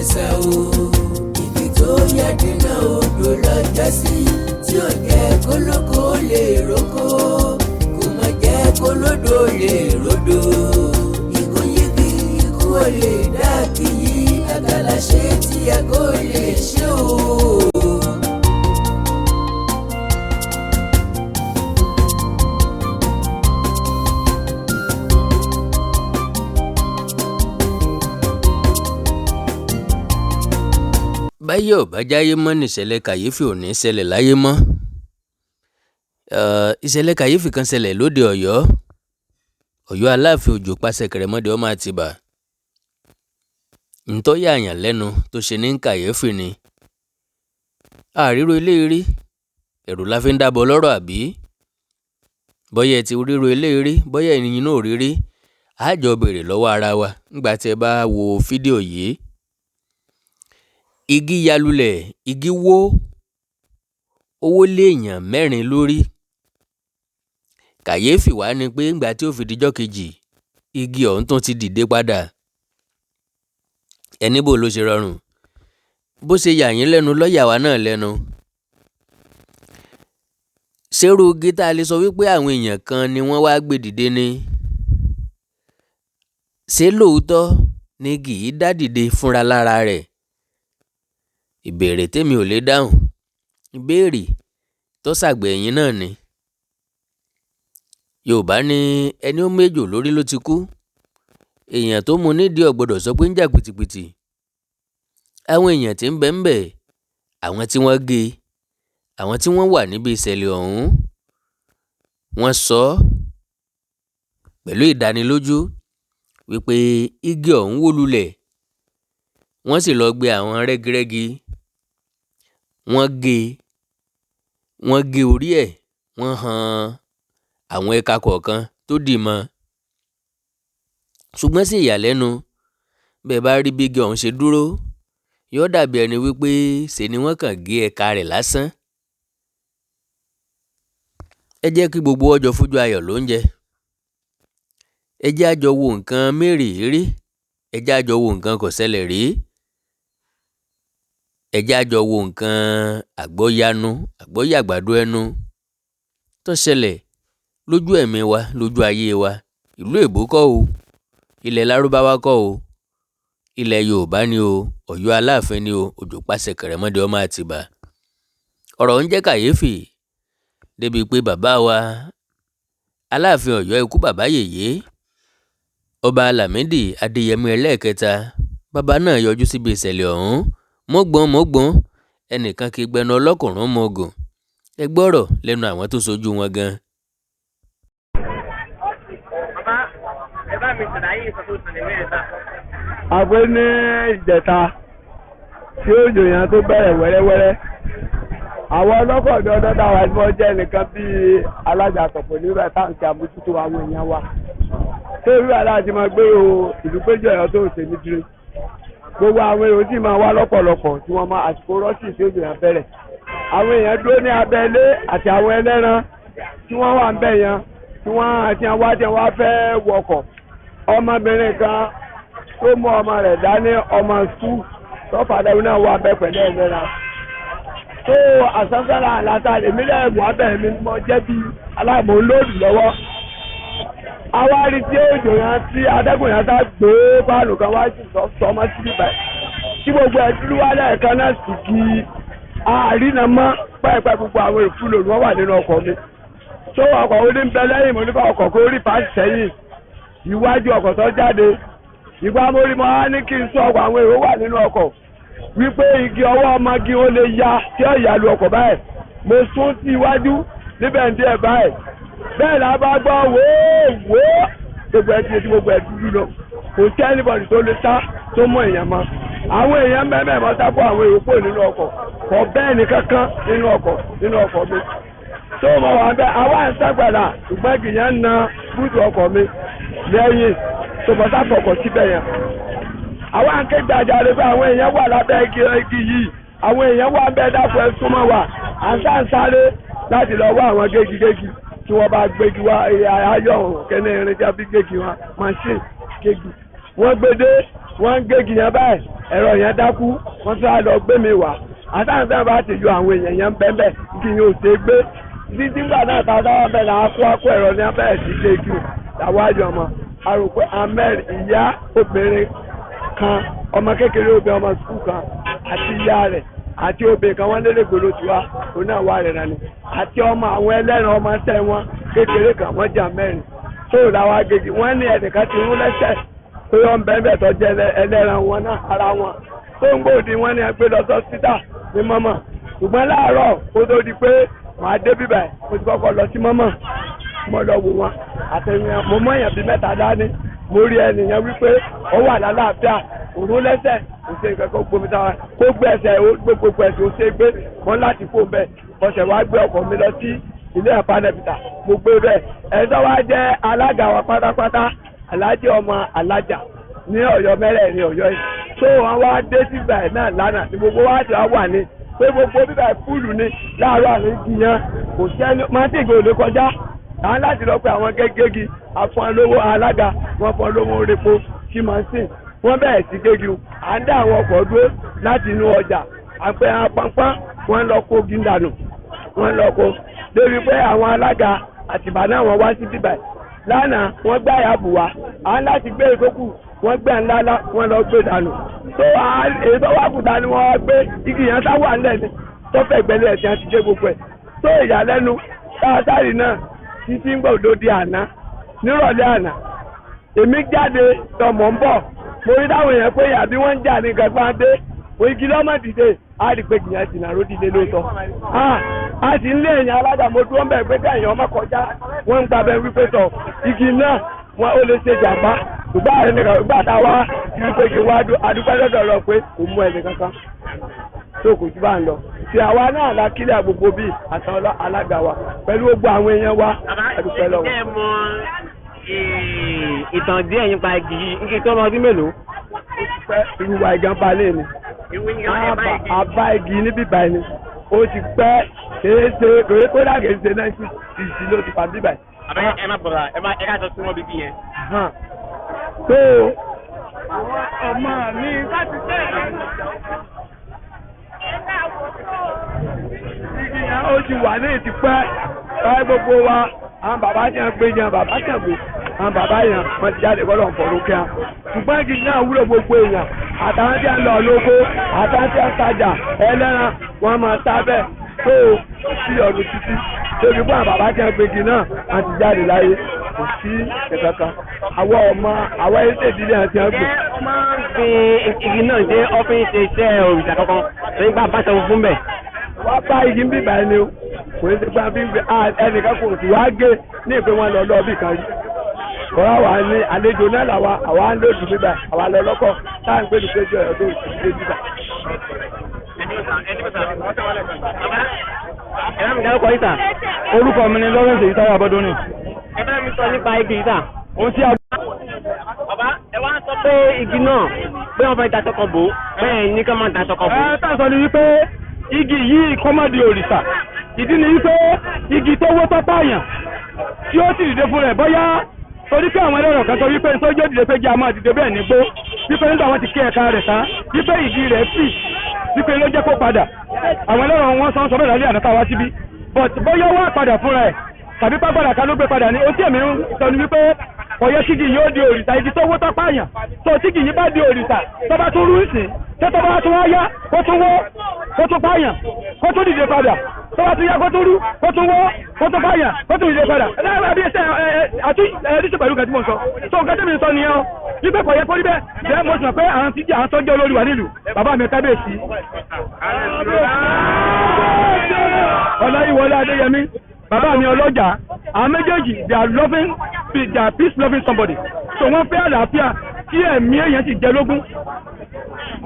Ẹ̀sà o, ibi tó yá dínà odò lọ́jọ́ sí, tí ò jẹ́ kólókó lè rókó, kò má jẹ́ kólódò lè ródò. Ikú yigi ikú ò lè dá kìyí, àgàlà ṣe tí a kò lè ṣe o. Báyé ò bá jáyé mọ́, níṣẹ̀lẹ̀ kàyéfì ò ní ṣẹlẹ̀ láyé mọ́. Ìṣẹ̀lẹ̀ kàyéfì kan ṣẹlẹ̀ lóde Ọ̀yọ́, Ọ̀yọ́ Aláàfin Òjó pàṣẹ kẹrẹmọdé ọmọ Àtìbà. Ntọ́ yààyàn lẹ́nu tó ṣe ní kàyéfì ni àríro eléyìí rí, ẹ̀rù la fi ń dábọ̀ lọ́rọ̀ àbí bọ́yá ẹ ti ríro eléyìí rí, bọ́yá ẹ̀yin náà ò rí rí, a jọ béèrè lọ́wọ́ ara wa nígbà tí ẹ bá wo fídíò yìí. Igi yalulẹ̀, igi wó, owó léèyàn mẹ́rin lórí. Kàyéfì wá ni pé ńgbà tí ó fi dijọ́ kejì, igi ọ̀hún tún ti dìde padà. Ẹni bò ló ṣe rọrùn, bó ṣe yà yín lẹ́nu lọ́yà wa náà lẹ́nu. Ṣérú igi tá a lè sọ wípé àwọn èèyàn kan ni wọ́n wá gbé dìde ni? Ṣé lóòótọ́ ni igi yìí dá dìde fúnra lára rẹ̀? Ìbéèrè tèmi ò lè dáhùn, ìbéèrè tó ṣàgbẹ̀yìn náà ni. Yorùbá ní ẹni ó méjò lórí ló ti kú, èèyàn tó mu nídìí ò gbọdọ̀ sọ pé ń jà pìtìpìtì. Àwọn èèyàn tí ń bẹ ń bẹ̀, àwọn tí wọ́n gé, àwọn tí wọ́n wà níbi ìṣẹ̀lẹ̀ ọ̀hún, wọ́n sọ pẹ̀lú ìdánilójú wípé igi ọ̀hún wó lulẹ̀, wọ́n sì lọ gbé àwọn rẹ́girẹ́gi, wọ́n gé, wọ́n gé orí ẹ̀, wọ́n han àwọn ẹ̀ka kọ̀ọ̀kan tó dì mọ́. Ṣùgbọ́n sí ìyàlẹ́nu, bẹ́ẹ̀ bá rí bí igi ọ̀hún ṣe dúró, yóò dàbí ẹni wípé ṣe ni wọ́n kàn gé ẹ̀ka rẹ̀ lásán. Ẹ jẹ́ kí gbogbo ọjọ́ fojú ayọ̀ lóúnjẹ. Ẹ jẹ́ á jọ wo nǹkan mérìírí, ẹ jẹ́ á jọ wo nǹkan kò ṣẹlẹ̀ rí. Ẹ jẹ́ á jọ wo nǹkan àgbọ́yanu, àgbọ́yàgbàdo ẹnu tó ṣẹlẹ̀ lójú ẹ̀mí wa, lójú ayé wa. Ìlú èbó kọ́ o, ilẹ̀ Lárúbáwá kọ́ o, ilẹ̀ Yorùbá ni o, Ọ̀yọ́ Aláàfin ni o, Òjó pàṣẹ kẹrẹmọdé ọmọ Àtìbà. Ọ̀rọ̀ ń jẹ́ kàyéfì débi pé bàbá wa Aláàfin Ọ̀yọ́, ikú bàbá yèyé, Ọba Lámìdí Adéyẹmí ẹlẹ́ẹ̀kẹta, bàbá náà yọjú síbi ìṣẹ̀lẹ̀ ọ̀hún. Mọ́gbọ́n mọ́gbọ́n, ẹnìkan kì í gbẹnu ọlọ́kùnrin mọ́gùn. Ẹ gbọ́rọ̀ lẹ́nu àwọn tó sojú wọn gan. Bàbá, ẹ bá mi ṣàlàyé ìsọfúnni mẹ́rin sá. Àpé ní ìjẹta tí òjò yẹn tó bẹ̀rẹ̀ wẹ́rẹ́wẹ́rẹ́, àwọn ọlọ́kọ̀ ní ọdọ́ dáwà tí wọ́n jẹ́ nìkan bíi alájà àtọ̀pọ̀ nígbà táǹkì àmójútó àwọn èèyàn wa. Tó ìlú aláàjì máa gbé o ìlú péjọ ẹ̀yọ́ tó ṣe ní dire. Gbogbo àwọn èrò sì máa wá lọ́pọ̀lọpọ̀ tí wọ́n máa àsìkò rọ́ọ̀sì tí òjò yẹn bẹ̀rẹ̀. Àwọn èèyàn dúró ní abẹ́lé àti àwọn ẹlẹ́ran tí wọ́n wà ń bẹ̀ yẹn, tí wọ́n àti àwọn àti àwọn fẹ́ wọkọ̀. Ọmọbìnrin kan tó mú ọmọ rẹ̀ dání, ọmọ sùkúù tọ́fàdà náà wà bẹ́ẹ̀ pẹ̀lú ẹlẹ́ran. Tó àsánsárà àlàtà èmi lẹ́ẹ̀mú abẹ́ mi mọ jẹ́ bí aláìmọ̀ olóòdù lọ́wọ́. Àwa rí tí òjò yẹn tí atẹ́gùn yẹn sá gbé fáànù kan wá sí sọmọ síbí báyìí. Tí gbogbo ẹ̀ dúró wá lẹ́ẹ̀kan náà sì kí àrínà mọ́ pẹ́ẹ́pẹ́ gbogbo àwọn ìfúlò ni wọ́n wà nínú ọkọ̀ mi. Tó ọkọ̀ ó ní ń bẹ lẹ́yìn, mo ní kọ́ ọkọ̀ kó rí pàṣẹ sẹ́yìn iwájú ọkọ̀ tó jáde. Ìgbà mo rí mo á ní kí n sọ ọkọ̀ àwọn èrò wà nínú ọkọ̀ wípé igi ọwọ́ ọmọge ó lè ya tí ó yà lu ọkọ̀ báyìí. Mo sún sí iwájú níbẹ̀ ń díẹ̀ báyìí. Bẹ́ẹ̀ la bá gbọ́ wóó wóó gbogbo ẹ̀ ti gbogbo ẹ̀ dúdú lọ. Kò sí anybody tó lè sá tó mọ èèyàn mọ́. Àwọn èèyàn mẹ́mẹ́ mọ́ sá fún àwọn èrò kúrò nínú ọkọ̀. Kò bẹ́ẹ̀ ni kankan nínú ọkọ̀ nínú ọkọ̀ mi. Tó mọ̀ wá bẹ́ẹ̀ àwa ń sàgbàdà ṣùgbọ́n kìyẹn ń na búùtù ọkọ̀ mi lẹ́yìn tó bọ́ sáfọ̀kọ̀ síbẹ̀ yẹn. Àwọn akégbàjáde pé àwọn èèyàn wà lábẹ́ igi yìí, àwọn èèyàn wà bẹ́ẹ̀ dákun ẹ súnmọ́ wa. À ń sáǹsáré láti lọ wá àwọn gégigégi tí wọ́n bá gbégi wá ayọ̀ kẹ́ni irin tí a fi gégi wọn, machine gégi. Wọ́n gbé dé Wọ́n ń gégi yẹn báyìí, ẹ̀rọ yẹn dákú, wọ́n tún á lọ gbé mi wá. Àtàwọn tí wọ́n bá ti yọ àwọn èèyàn yẹn bẹ́ẹ̀ igi yẹn ò ṣe é gbé. Títí gbà náà ta dáwọ́ bẹ́ẹ̀ là á kó akó ẹ̀rọ ní abẹ́rẹ́ sí gégi o. Làwọn ayọ̀ ọmọ arò pé amẹ́rin ìyá obìnrin kan, ọmọ kékeré obìnrin ọmọ sukùl kan àti ìyá rẹ̀ àti obìnrin kan wọ́n lélẹ̀ gbòòrò tiwa, òun náà wà rẹ̀ nani. Àti ọmọ àwọn ẹlẹ́ran ọmọ ṣẹ́ wọn kékeré kan wọ́n jà mẹ́rin. Tó làwọn agégi wọ́n ní ẹnìkan ti rún lẹ́sẹ̀ pé wọ́n bẹ́ẹ̀ bẹ́ẹ̀ tó jẹ́ ẹlẹ́ran wọn náà ara wọn. Tó ń gbòdì wọ́n ní ẹgbẹ́ lọ sọ́sítà ní mọ́mọ́. Ṣùgbọ́n láàárọ̀ kó tó di pé màá dé bíbẹ̀, mo ti kọ́kọ́ lọ sí mọ́mọ́. Mo lọ wò wọn. Àtẹ̀yìn mo mọ èèyàn bíi mẹ́ta dání. Mo rí ẹnìyẹn wípé ó wà lálàáfíà, òun lẹ́sẹ̀, kò ṣe nǹkan kó gbomi sára, kó gbé ẹsẹ̀, ó gbé gbogbo ẹsẹ̀, ó ṣe é gbé. Wọ́n láti fò bẹ́ẹ̀. Ọ̀sẹ̀ wá gbé ọkọ̀ mi lọ sí ilé ẹ̀fánẹ́fìtà. Mo gbé bẹ́ẹ̀. Ẹni tó wá jẹ́ alága wa pátápátá, Aláàjì ọmọ Alájà ní Ọ̀yọ́ mẹ́rẹ̀ẹ̀rin Ọ̀yọ́ yìí. Tó wọn wá dé sígbà ẹ̀ náà lánàá ní gbogbo wa ti wá wà ní pé gbogbo bíbá fúlù ni láàárọ̀ àná igi yẹn kò sẹ́ni mọ́tìgì ò lè kọjá. Àwọn láti lọ pé àwọn gégégi afọ́nlówó alága wọn fọ́nlówó repo tí màá sìn. Wọ́n bẹ̀rẹ̀ sí gégi o. À ń dá àwọn ọkọ̀ dúró láti inú ọjà. Àpẹ apánpán wọ́n lọ kó gíńdànù. Wọ́n lọ kó. Débi pé àwọn alága àtìbá náà wọ́n wá sí bíbá yìí. Lánàá wọ́n gbá ìyàbù wá. À ń láti gbé ìtókù wọ́n gbé ńlá ńlá wọ́n lọ gbé dànù. Tó èyí tó wá kùtà ni wọ́n gbé igi yẹn sá wà nílẹ̀ ni tó fẹ́ gbẹ́lẹ̀ ẹ̀sìn àti dé gbogbo ẹ̀. Tó ìyàlẹ́nu káàtàrí náà títí ń gbòdo di àná nírọ̀lẹ́ àná. Èmi jáde tọmọ̀ ń bọ̀. Mo rí táwọn èèyàn pé àbí wọ́n ń jà ní gbàgbá dé. Mo igi lọ́mọ dìde. A rí pé kìyàn jìnnà ló dìde lóòótọ́. A sì ń lé èèyàn alága mo dúró ń bẹ̀ pé káyọ̀ ọmọ kọjá. Wọ́n ń gba bẹ́ẹ̀ wípé tọ̀ igi náà wọn ó lè ṣe jàmbá. Ṣùgbọ́n ààrẹ nìkan gbà tá a wá wípé kí wá adúpẹ́ lọ́dọ̀ lọ pé kò mú ẹnì kankan. Tó kò tí bá ń lọ. Ti àwa náà la kílẹ̀ gbogbo bíi àtàwọn alága wa pẹ̀lú gbogbo àwọn èèyàn wa adúpẹ́ lọ́wọ́. Ẹ mọ ìtàn díẹ̀ nípa igi yìí, igi tó ọmọ ọdún mélòó? Irú wa ìgàn balẹ̀ ni. Àbá igi níbí báyìí ni. Ó ti pẹ́ kèé ṣe kèé kódà kèé ṣe 1960 ló ti pa bíbáyìí. Àbẹ ẹ má bọ̀rọ̀ ẹ má ẹ ká sọ sí wọn bíbí yẹn. Tó àwọn ọmọ mi láti tẹ̀ ẹ́. Igi yẹn ó ti wà ní ìtìpẹ́ báyìí gbogbo wa àwọn bàbá yẹn gbé yẹn bàbá Ṣàngó àwọn bàbá yẹn wọ́n ti jáde gbọ́dọ̀ fọ̀rọ̀ kíá. Ṣùgbọ́n igi náà wúlò gbogbo èèyàn àtàwọn tí ń lọ lóko àtàwọn tí ń tajà ẹlẹ́ran wọ́n máa sábẹ́ tó sí ọ̀nà títí. Tóbi fún àwọn bàbá tí ń gbégi náà wọ́n ti jáde láyé kò sí ìkankan. Àwọn ọmọ àwọn ẹsẹ̀ ìdílé àti ẹgbẹ́. Ṣé wọ́n máa ń fi igi náà ṣe ọ́fíìsì iṣẹ́ òrìṣà kankan nígbà bá ṣe fún bẹ́ẹ̀? Wọ́n bá igi ń bíbá ẹni o, kò ní ṣe pé a fi ń gbé ẹnìkan kò sì wá gé ní ìpè wọn lọ lọ́ọ̀bì kan rí. Kọ́ra wà ní àlejò náà làwa àwa ń lòdù bíbá àwa lọ lọ́kọ̀ tá à ń gbé lùpéjọ ọdún ìdílé bíbá. Ẹ bá mi dárúkọ yìí sà. Orúkọ mi ni Lawrence Ìsáyà Abọ́dúnrìn. Ẹ bá mi sọ nípa igi yìí sà. Ohun tí a. Bàbá ẹ wá sọ pé igi náà pé wọ́n fẹ́ daṣọ kan bò ó bẹ́ẹ̀ ní ká máa daṣọ kan bò ó. Ẹ tá a sọ ni wípé igi yìí kọ́ má di òrìṣà. Ìdí ni wípé igi tó wó tọ́ pààyàn tí ó sì dìde fún rẹ̀ bóyá torí pé àwọn ẹlẹ́rọ̀ kan sọ wípé sójú òdìdè pé jẹ́ àmọ́ àdìdè bẹ́ẹ̀ nígbó wípé nígbà wọn ti kí ẹ̀ka rẹ̀ tán wípé ìdí rẹ̀ fì wípé ló jẹ́ kó padà àwọn ẹlẹ́rọ̀ wọn sọ ń sọ bẹ́ẹ̀ lálẹ́ àná táwa síbí but bóyá wọ́n padà fúnra ẹ̀ tàbí pápádà kan ló gbé padà ní otí èmi ń sọ ni wípé ọ̀yẹ́ kígi yóò di òrìṣà igi tó wó tọ́pá àyàn tó tígi yìí bá di òrìṣà tó bá tún rú ìsìn tó tó bá tún wá yá kó tún wó kó tún pààyàn kó tún dìde padà tó bá tún yá kó tún rú kó tún wó kó tún pààyàn kó tún dìde padà ẹ bí ẹsẹ ẹ àti ẹ ẹ pẹ̀lú nǹkan tí mo sọ tó nǹkan tí mi sọ nìyẹn o wípé kò yẹ kó rí bẹ́ẹ̀ jẹ́ mo sọ pé àwọn tí àwọn tó jẹ́ olórí wa nílùú bàbá mi kábíyèsí Ọláyíwọlá Adéyẹmí bàbá mi ọlọ́jà àwọn méjèèjì they are loving they are peace loving somebody so wọ́n fẹ́ àlàáfíà tí ẹ̀mí èèyàn sì jẹ lógún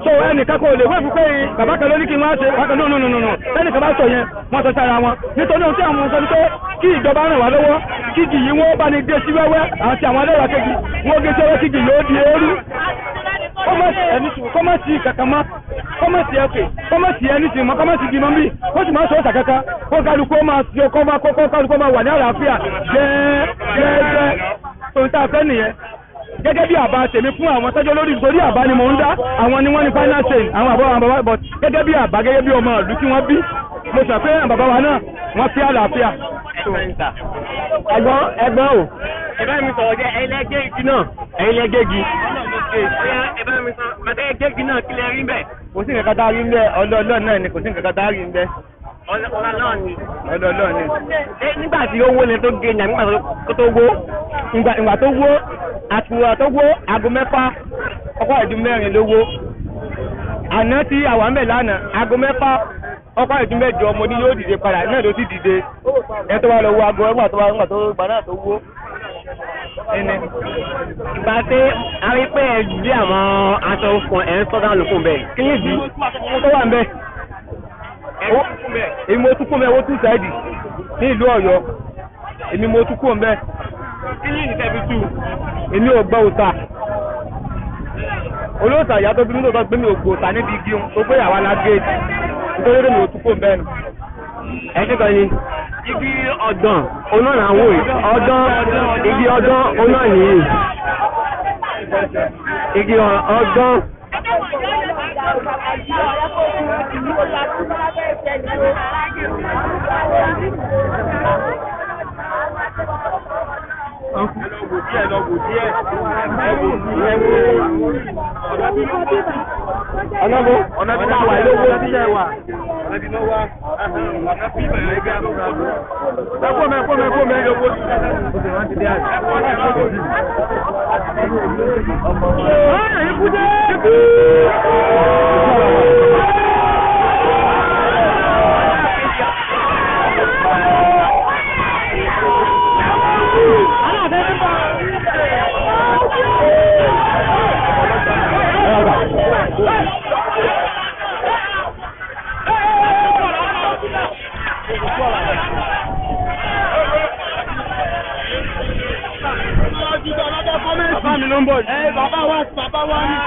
so ẹnìkan kò lè wọ́n fi pé bàbá kan ló ní kí wọ́n á ṣe bàbá kan no no no no no ẹnìkan bá sọ yẹn wọ́n sọ sára wọn nítorí ohun tí àwọn sọ ni pé kí ìjọba ràn wá lọ́wọ́ kí igi yìí wọ́n bá ní gé sí wẹ́wẹ́ àti àwọn alẹ́wà kejì wọ́n gé sí wẹ́wẹ́ kí igi yóò di eérú kọ́mọ̀sì kankan mọ́ kọ́mọ̀sì ẹ̀kẹ́ kọ́mọ̀sì ẹni sì mọ́ kọ́mọ̀sì bímọ bí ó sì máa sọ ọ̀sà kankan kó kálukú máa fi ọkọ́ máa kó kálukú máa wà ní àlàáfíà jẹ́ẹ́jẹ́ ohun tá a fẹ́ nìyẹn. Gẹ́gẹ́ bí àbá tèmi fún àwọn tọ́jọ́ lórí, nítorí àbá ni mò ń dá, àwọn ni wọ́n ní final say, àwọn àbá àwọn bàbá, but gẹ́gẹ́ bí àbá, gẹ́gẹ́ bí ọmọ ìlú tí wọ́n bí, mo sọ pé àwọn bàbá wa náà wọ́n fi àlàáfíà. Ẹ̀gbọ́n, ẹ̀gbọ́n o, ẹ bá mi sọ̀rọ̀ jẹ́ ẹ̀yin lẹ gé igi náà, ẹ̀yin lẹ gé igi. Ẹ bá mi sọ màtá ẹ gé igi náà, kí lẹ rí bẹ́ẹ̀? Kò sí nǹkan kan tá a rí ń bẹ́, ọlọ́ọ̀lọ́ náà ni, kò sí nǹkan kan tá a rí ń bẹ́. Ọlọ́ọ̀ ni. Ọlọ́ọ̀lọ́ ni. Ṣé nígbà tí ó wó lẹ tó gé ní àbí nígbà tó wó? Ìgbà tó wó, àtùwà tó wó, aago 6 ọkọ̀ ìdú mẹ́rin ló wó. Àná tí àwa ń bẹ̀ lánàá, aago 6 ọkọ̀ ìdú mẹ́jọ mo ní yóò dìde padà, náà ló ti dìde. Ẹ tó wá lọ wo aago ẹgbà tó wá nígbà tó gbà náà tó wó. Ẹni. Ìgbà tí a rí pé ẹ gbé àwọn aṣọ fún ẹ ń sọ́dá lókun bẹ́ẹ̀, kí ni ìdí? Tó wà ń bẹ̀. Èmi mo tún kún bẹ́ẹ̀, owó tún sáìdì ní ìlú Ọ̀yọ́. Èmi mo tún kún bẹ́ẹ̀. Kí ni ìdí tẹ́ fi tú? Èmi ò gbọ́ òòṣà. Olóòṣà ìyá tó bí mi lóòótọ́ gbé mi ò gbọ́ òòṣà níbi igi tó gbé àwa la gé, nítorí mi ò tún kún bẹ́ẹ̀ nù. Ẹ ṣe kan ni igi ọ̀dàn oná là ń wò yìí, ọ̀dàn, igi ọ̀dàn oná nìyí, igi ọ̀dàn. Ọ̀nà bo? Ọ̀nà bí wà lówó bí ẹ wà. Ẹ kó mẹ kó mẹ kó mẹ. Ikú dé! Ikú! Bàbá mi ló ń bọ̀ yìí. Bàbá wa, bàbá wa ni.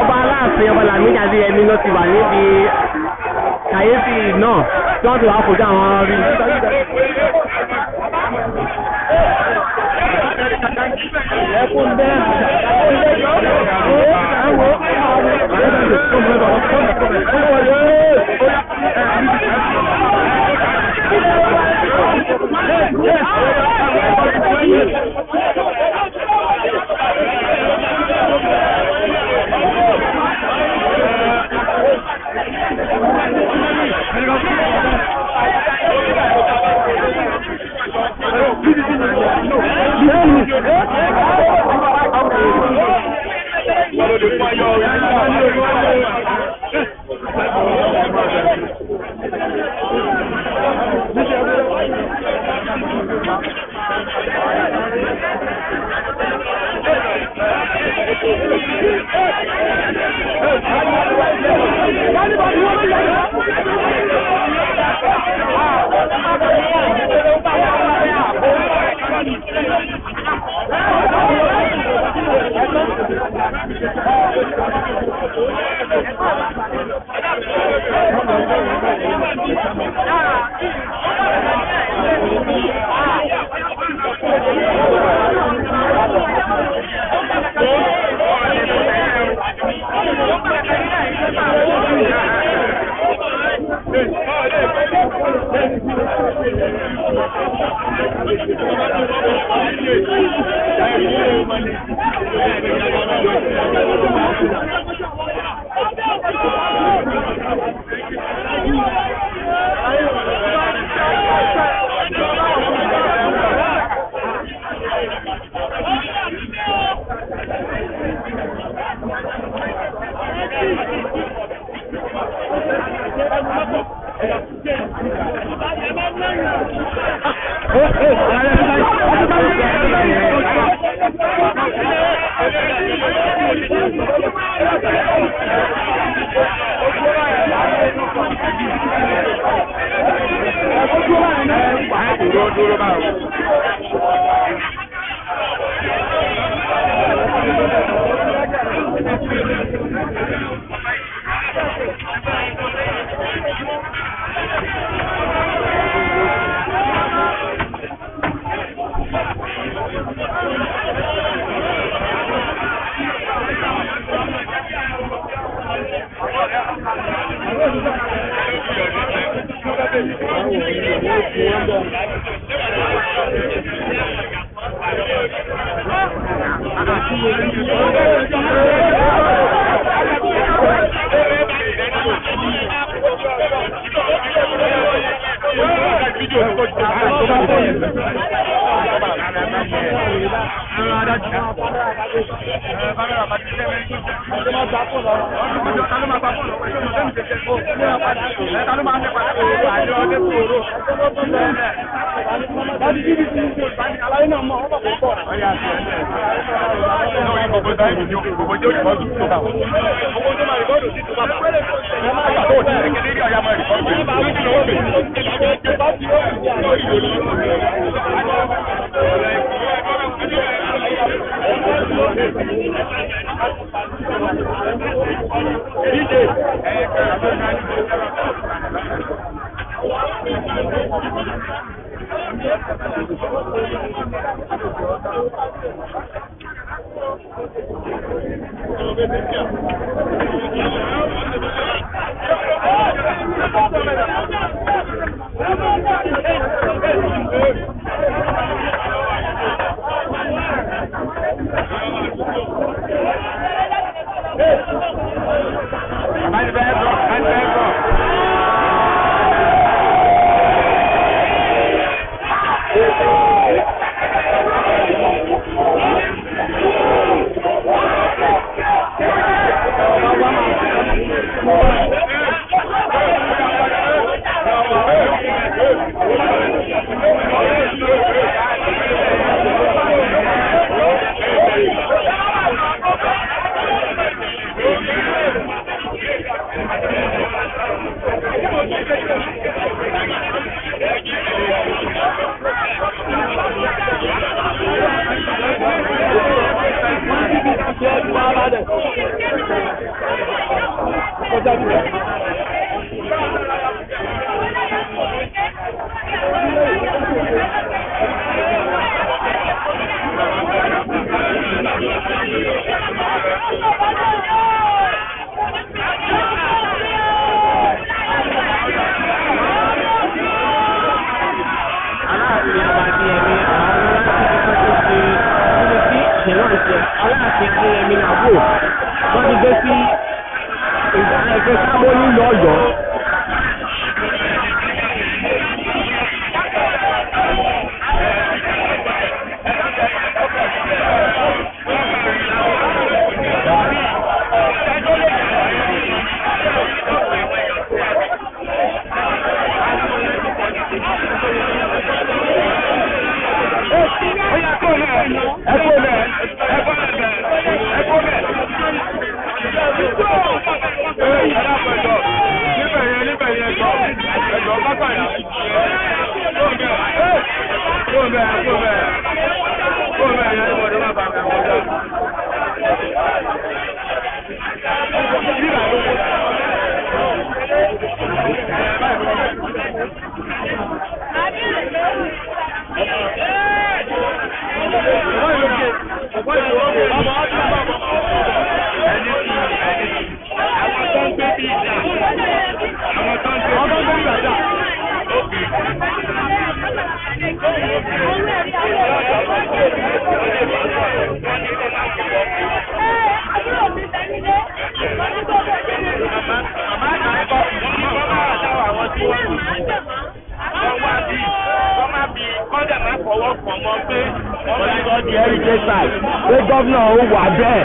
Ọba Aláàfin ọba Lámídì Adéyẹmí ló ti wà níbi kàyéfì náà tí wọ́n ti wà fojú àwọn rí. Aláàfin Adéyẹmí Àbò wọ́n ti gbé sí ẹgbẹ́ sábó ní pọ̀ mọ́ pé wọ́n ti sọ di heritage site pé gómìnà ó wà bẹ́ẹ̀.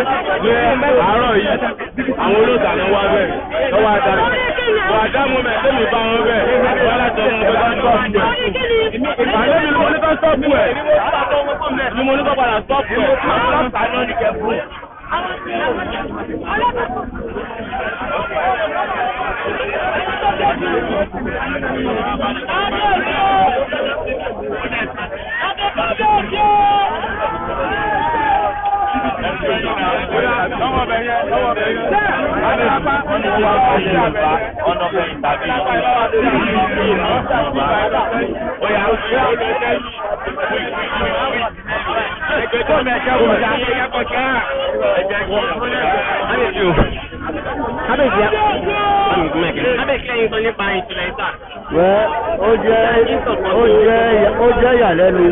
Àárọ̀ yìí àwọn olóòtà náà wá bẹ́ẹ̀ lọ́wọ́ adarí wà á dá mọ́mẹ́ lẹ́mi bá wọn bẹ́ẹ̀ wọ́n láti ọmọ ọgbẹ́ bá sọ́ọ̀pù ẹ̀. Àlẹ́ mi mo ní kọ́ sọ́ọ̀pù ẹ̀ mi mo ní kọ́ padà sọ́ọ̀pù ẹ̀ àwọn ọlọ́pàá náà ní kẹ́ fún. Ó jẹ́ ìyàlẹ́nu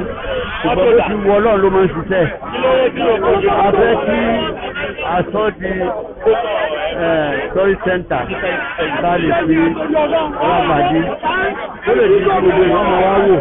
ṣùgbọ́n bó ti wọ Ọlọ́run ló máa ń ṣiṣẹ́. A fẹ́ kí aṣọ di tourist center tá a lè fi rábàdí ó lè di gbogbo èèyàn máa wá wò.